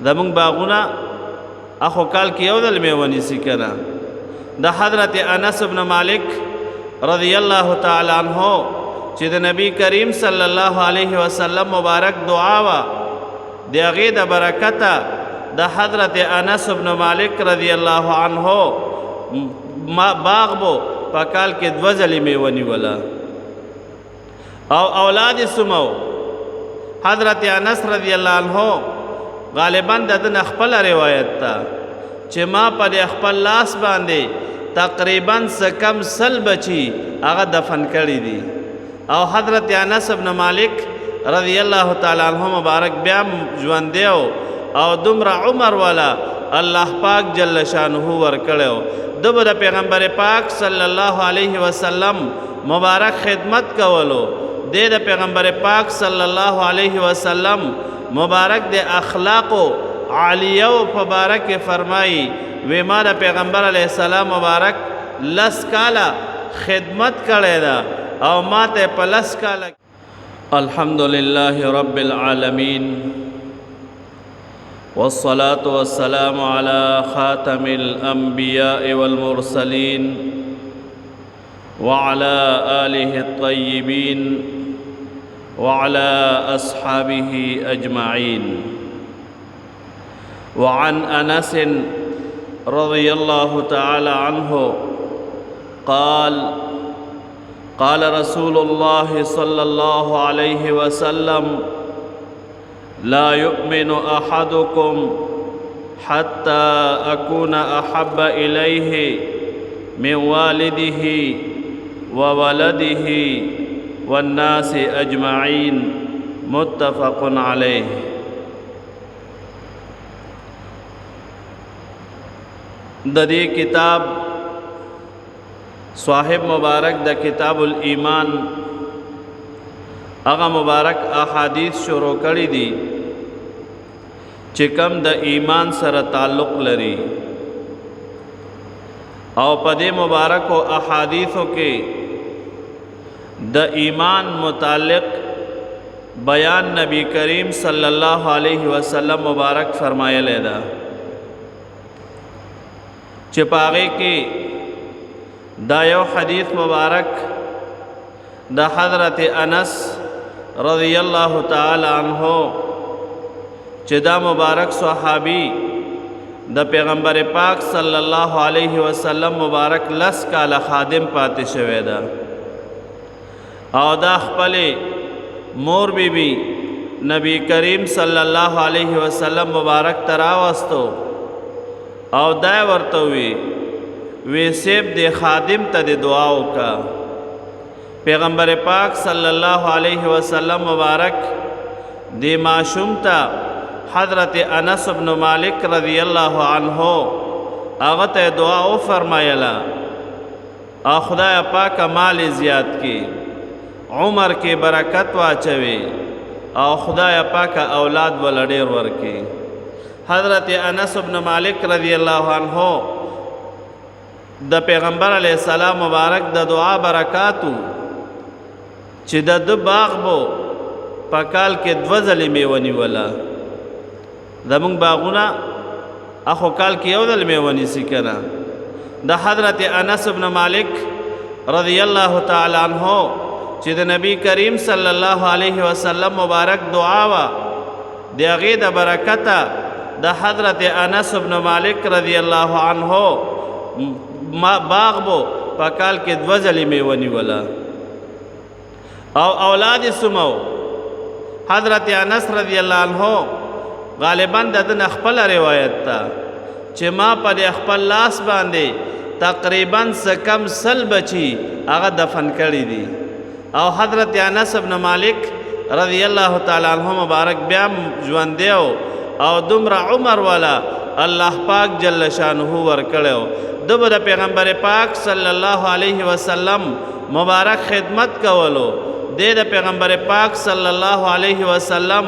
زمونږ باغونه اخو کال کې یو ځل میوه نیسي که نه. د حضرت انس بن مالک رضی الله تعالی عنہ چې د نبی کریم صلی الله علیه وسلم مبارک دعا وه، د هغې د برکته د حضرت انس بن مالک رضی الله عنه باغ بو په کال کې دوه ځلې میوه نیوله. او اولاد یې څومره؟ حضرت انس رضی الله عنه غالبا د ده نه خپله روایت ده چې ما په دې خپل لاس باندې تقریبا څه کم 100 بچي هغه دفن کړي دي. او حضرت انس بن مالک رضی الله تعالی عنہ مبارک بیا ژوندی او دومره عمر والا الله پاک جل شانه ورکړی. ده به د پیغمبر پاک صلی الله علیه وسلم مبارک خدمت کولو. دی د پیغمبر پاک صلی الله علیه وسلم مبارک د اخلاقو عالیه او په باره کې فرمایي، وی ما د پیغمبر علیه السلام مبارک 10 کاله خدمت کړی ده او ما ته په 10 کاله. الحمد لله رب العالمين، والصلاة والسلام على خاتم الأنبياء والمرسلين وعلى آله الطيبين وعلى أصحابه أجمعين. وعن أنس رضي الله تعالى عنه قال: قال رسول الله صلى الله عليه وسلم: لا يؤمن أحدكم حتى أكون أحب إليه من والده وولده والناس أجمعين. متفق عليه. د دې کتاب صاحب مبارک د کتاب الایمان هغه مبارک احادیث شروع کړي دي چې کم د ایمان سره تعلق لري، او په دې مبارکو احادیثو کې د ایمان متعلق بیان نبی کریم صلی الله علیه وسلم مبارک فرمایلی ده چې په هغې کې دا یو حدیث مبارک د حضرت انس رضی الله تعالی عنہ چې دا مبارک صحابي د پیغمبر پاک صلی الله علیه وسلم مبارک 10 کاله خادم پاتې شوی ده، او دا خپلې مور بی بی نبی کریم صلی الله علیه وسلم مبارک ته راوستو او دا ورته وی وی سیب دې خادم ته دې دعا وکړه. پیغمبر پاک صلی الله علیه وسلم مبارک دې ماشوم ته حضرت انس بن مالک رضی الله عنه هغه ته دعا وفرمایله، او خدای پاک مال زیات کی، عمر کې برکت واچوي، او خدای پاک اولاد ول ډېر ورکي. حضرت انس بن مالک رضی الله عنه د پیغمبر علیه السلام مبارک د دعا برکاتو چې د ده باغ بو په کال کې 2 ځلې میوه نیوله. زمونږ باغونه اخو کال کې یو ځل میوه نیسي که نه. د حضرت انس بن مالک رضی الله تعالی عنہ چې د نبی کریم صلی الله علیه وسلم مبارک دعا وه، د هغې د برکته د حضرت انس بن مالک رضی الله عنه باغ بو په کال کې 2 ځلې میوه نیوله. او اولاد یې څومره؟ حضرت انس رضی الله عنه غالبا د ده نه خپله روایت ده چې ما په دې خپل لاس باندې تقریبا څه کم 100 بچي هغه دفن کړي دي. او حضرت انس بن مالک رضی الله تعالی عنہ مبارک بیا ژوندی او دومره عمر والا الله پاک جل شانه ورکړی. ده به د پیغمبر پاک صلی الله علیه وسلم مبارک خدمت کولو. دی د پیغمبر پاک صلی الله علیه وسلم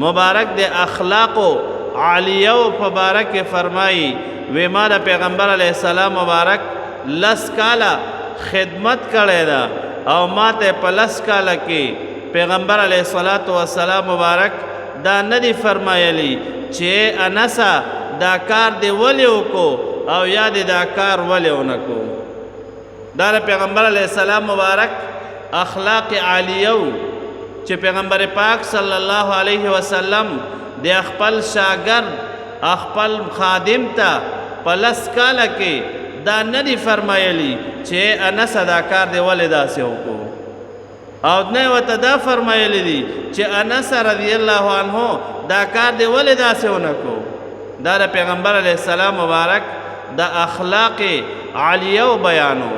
مبارک د اخلاقو عالیه او په باره کې فرمایي، وی ما د پیغمبر علیه السلام مبارک 10 کاله خدمت کړی ده، او ما ته په 10 کاله کې پیغمبر علیه الصلاة والسلام مبارک دا نه دی فرمایلی چې انسا دا کار دی ولې وکړو او یا دی دا کار ولې ونه کو. دا د پیغمبر علیه السلام مبارک اخلاق عالیه وو چې پیغمبر پاک صلی الله علیه وسلم د خپل شاګرد خپل خادم ته په 10 کاله کې دا نه دی فرمایلی چې انس دا کار دی ولې داسې وکړو، او نه ورته دا فرمایلی دي چې انس رضی الله عنه دا کار دی ولې داسې ونه کړو. دا د پیغمبر علیه السلام مبارک د اخلاق عالیه بیانو.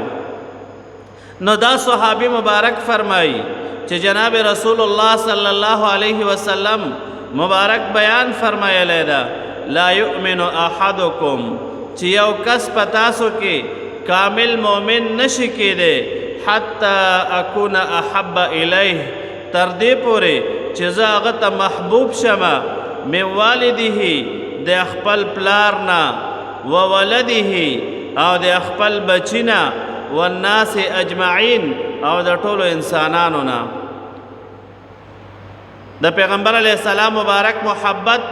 نو دا صحابي مبارک فرمایي چې جناب رسول الله صلی الله علیه وسلم مبارک بیان فرمایلی ده، لا یؤمن احدکم، چې یو کس په تاسو کې کامل مؤمن نشي کېدی حتی اکون احب الیه، تر دې پورې چې زه هغه ته محبوب شم، من والده، د خپل پلار نه، وولده، او د خپل بچی نه، والناس اجمعین، او د ټولو انسانانو نه. د پیغمبر علیه السلام مبارک محبت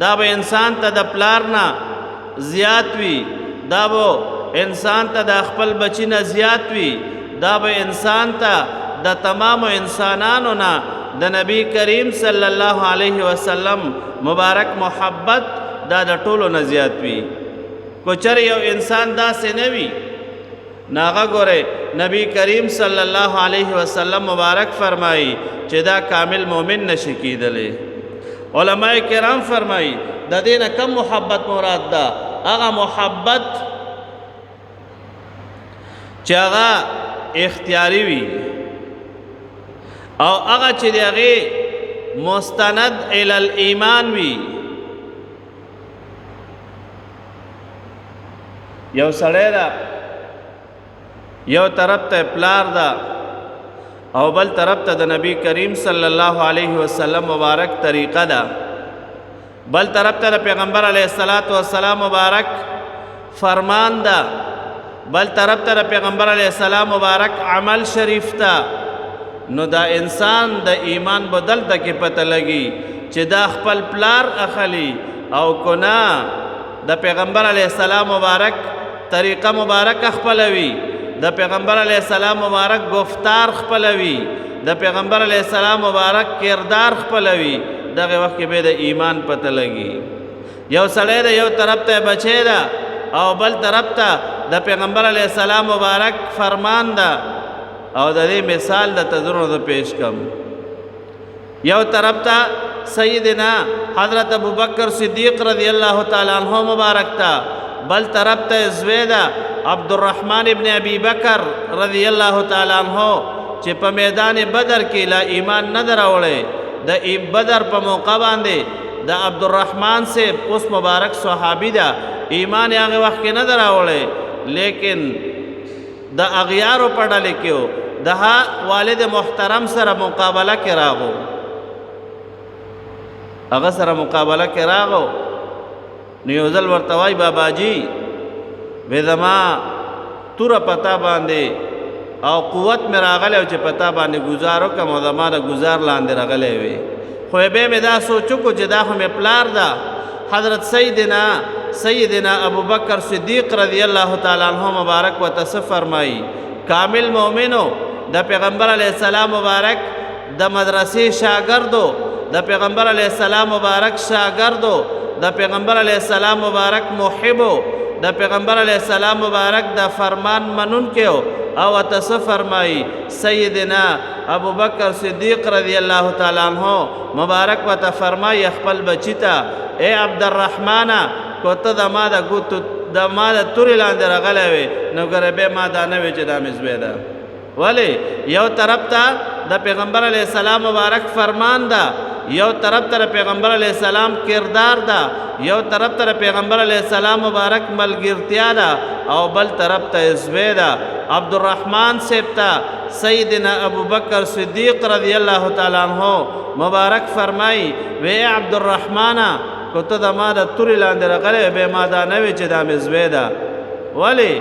دا به انسان ته د پلار نه زیات وي، دا به انسان ته د خپل بچی نه زیات وي، دا به انسان ته د تمامو انسانانو نه د نبی کریم صلی الله علیه وسلم مبارک محبت دا د ټولو نه زیات وي. که چېرې یو انسان داسې نه وي، نو هغه ګورئ نبی کریم صلی الله علیه وسلم مبارک فرمایي چې دا کامل مؤمن نشي کېدلی. علماء کرام فرمایي د دې نه کم محبت مراد ده، هغه محبت چې هغه اختیاري وي او هغه چې د هغې مستند الی الایمان وي. یو سړی ده، یو طرف ته پلار ده او بل طرف ته د نبی کریم صلی الله علیه وسلم مبارک طریقه ده، بل طرف ته د پیغمبر علیه الصلاة والسلام مبارک فرمان ده، بل طرف ته د پیغمبر علیه السلام مبارک عمل شریف ده. نو دا انسان د ایمان بدل ته کې پته لګي چې دا خپل پلار اخلي او کنا د پیغمبر علیه السلام مبارک طریقه مبارک خپلوي، د پیغمبر علیه السلام مبارک گفتار خپلوي، د پیغمبر علیه السلام مبارک کردار خپلوي، دغه وخت کې به د ایمان پته لګي. یو سړی ده، یو طرف ته بچی ده او بل طرف ته د پیغمبر علیه السلام مبارک فرمان ده. او د دې مثال د تزرونو ته پیش کم. یو طرف ته سیدنا حضرت ابو بکر صدیق رضی الله تعالی عنہ مبارک ته، بل طرف ته زوی ده عبدالرحمن ابن ابي بکر رضی الله تعالی عنہ چې په میدان بدر کې لا ایمان نه دراوړی. د بدر په موقع باندې د عبدالرحمن صاحب اوس مبارک صحابي ده، ایمان یې هغه وخت کې نه دراوړی، لیکن د اغیارو په ډلې کې و، د والد محترم سره مقابله کې راغو، هغه سره مقابله کې راغو. نو یو ځل ورته وایي باباجي وې زما توره پتا باندې او قوت مې راغلی او چې پتا باندې ګزار وکړم او زما د ګزار لاندې راغلی وي، خو بیا مې دا سوچ وکړو چې دا خو مې پلار ده. حضرت سیدنا ابو بکر صدیق رضی الله تعالی عنہ مبارک ورته څه فرمایي، کامل مؤمنو، د پیغمبر علیه السلام مبارک د مدرسې شاګردو، د پیغمبر علیه السلام مبارک شاګردو، د پیغمبر علیه السلام مبارک محبو، د پیغمبر علیه السلام مبارک د فرمان منونکیو، او ورته څه فرمایي، سیدنا ابو بکر صدیق رضی الله تعالی عنہ مبارک ورته فرمایي خپل بچی ته، ای عبدالرحمنه که ته د ما د ګوتو د ما د تورې لاندې راغلی وې نو ګوره بیا ما دا نه وې چې دا مې زوی ده. ولې؟ یو طرف ته د پیغمبر علیه السلام مبارک فرمان ده، یو طرف ته د پیغمبر علیه السلام کردار ده، یو طرف ته د پیغمبر علیه السلام مبارک ملګرتیا ده، او بل طرف ته زوی ده. عبدالرحمن صاحب ته سیدنا ابو بکر صدیق رضی الله تعالی عنہ مبارک فرمایي وی عبدالرحمنه که ته د ما د تورې لاندې راغلی بیا ما دا نه وې چې دا مې زوی ده. ولې؟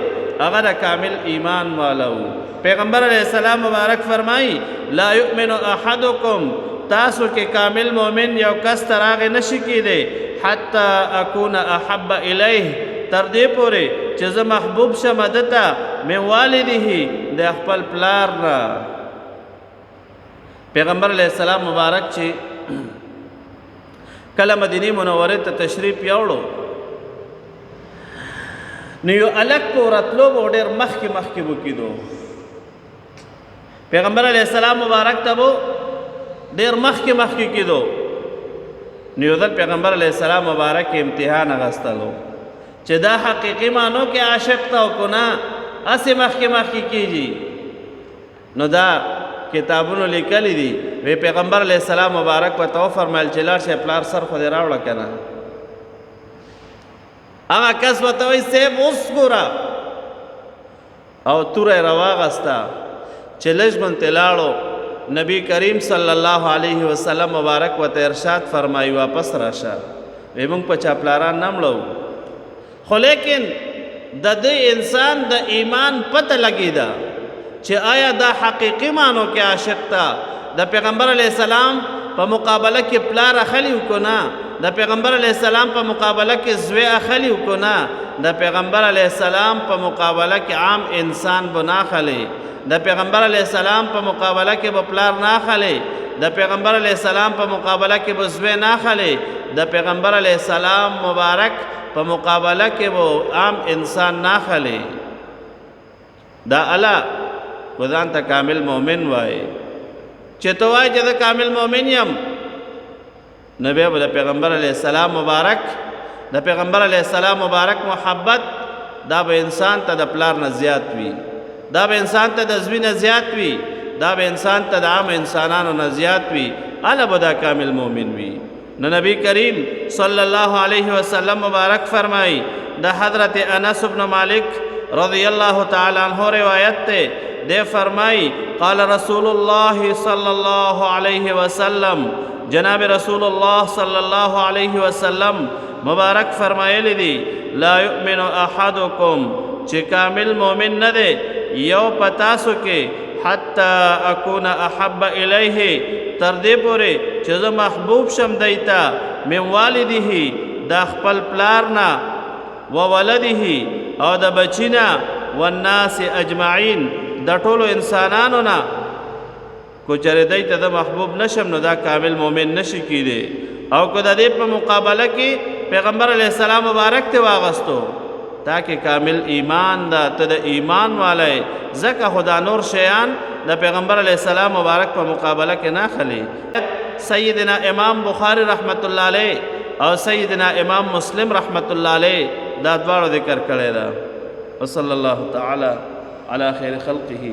هغه د کامل ایمان والا و. پیغمبر علیه السلام مبارک فرمایي لا یؤمن احدکم، تاسو کې کامل مؤمن یو کس تر هغې نشي کېدی حتی اکون احب الیه، تر دې پورې چې زه محبوب شم ده ته من والده، د خپل پلار نه. پیغمبر علیه السلام مبارک چې کله مدینې منورې ته تشریف یوړو نو یو هلک په ورتلو به ډېر مخکې مخکې به کېدو. پیغمبر علیه السلام مبارک ته به ډېر مخکې مخکې کېدو. نو یو ځل پیغمبر علیه السلام مبارک امتحان اخیستلو چې دا حقیقي معنو کې عاشق ته او که نه هسې مخکې مخکې کېږي. نو دا کتابونو لیکلي دي وی پیغمبر علیه السلام مبارک ورته وفرمایل چې لاړ شئ پلار سر خو دې راوړه که نه. هغه کس ورته وایي صاحب اوس ګوره، او توره یې راواغسته چې لږ غونتې لاړو نبی کریم صلی الله علیه وسلم مبارک ورته ارشاد فرمایي واپس راشه، وی موږ په چا پلاران نه مړو، خو لیکن د دې انسان د ایمان پته لګېده چې آیا دا حقیقي معنو کې عاشق ته د پیغمبر علیه السلام په مقابله کې پلار اخلي او که نه، د پیغمبر علیه السلام په مقابله کې زوی اخلي او که نه، د پیغمبر علیه السلام په مقابله کې عام انسان به نه اخلي، د پیغمبر علیه السلام په مقابله کې به پلار نه اخلي، د پیغمبر علیه السلام په مقابله کې به زوی نه اخلي، د پیغمبر علیه السلام مبارک په مقابله کې به عام انسان نه اخلي. دا الله ځان ته کامل مؤمن وایي چې ته وایې چې زه کامل مؤمن یم، نو بیا به د پیغمبر علیه السلام مبارک د پیغمبر علیه السلام مبارک محبت دا به انسان ته د پلار نه زیات وي، دا به انسان ته د زوی نه زیات وي، دا به انسان ته د عام انسانانو نه زیات وي، هله به دا کامل مؤمن وي. نو نبی کریم صلی الله علیه وسلم مبارک فرمایي د حضرت انس بن مالک رضی الله تعالی عنہ روایت ته دی فرمایي قال رسول الله صلی الله علیه وسلم، جناب رسول الله صلی الله علیه وسلم مبارک فرمایلی دی لا یؤمن احدکم، چې کامل مؤمن نه دی یو په تاسو کې حتی اکون احب الیه، تر دې پورې چې زه محبوب شم دی ته من والده، د خپل پلار نه، وولده او د بچی نه، والناس اجمعین، د ټولو انسانانو نه. که چېرې دی ته زه محبوب نشم نو دا کامل مؤمن نشي کېدی. او که د دې په مقابله کې پیغمبر علیه السلام مبارک ته واغستو تاکه کامل ایمان ده، ته د ایمان والی، ځکه خو دا نور شیان د پیغمبر علیه السلام مبارک په مقابله کې نه خلي. سیدنا امام بخاری رحمت الله علیه او سیدنا امام مسلم رحمت الله علیه دا دواړو ذکر کړی ده. وصلی الله تعالی علی خیر خلقه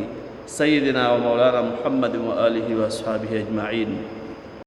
سیدنا ومولانا محمد وآله واصحابه اجمعین.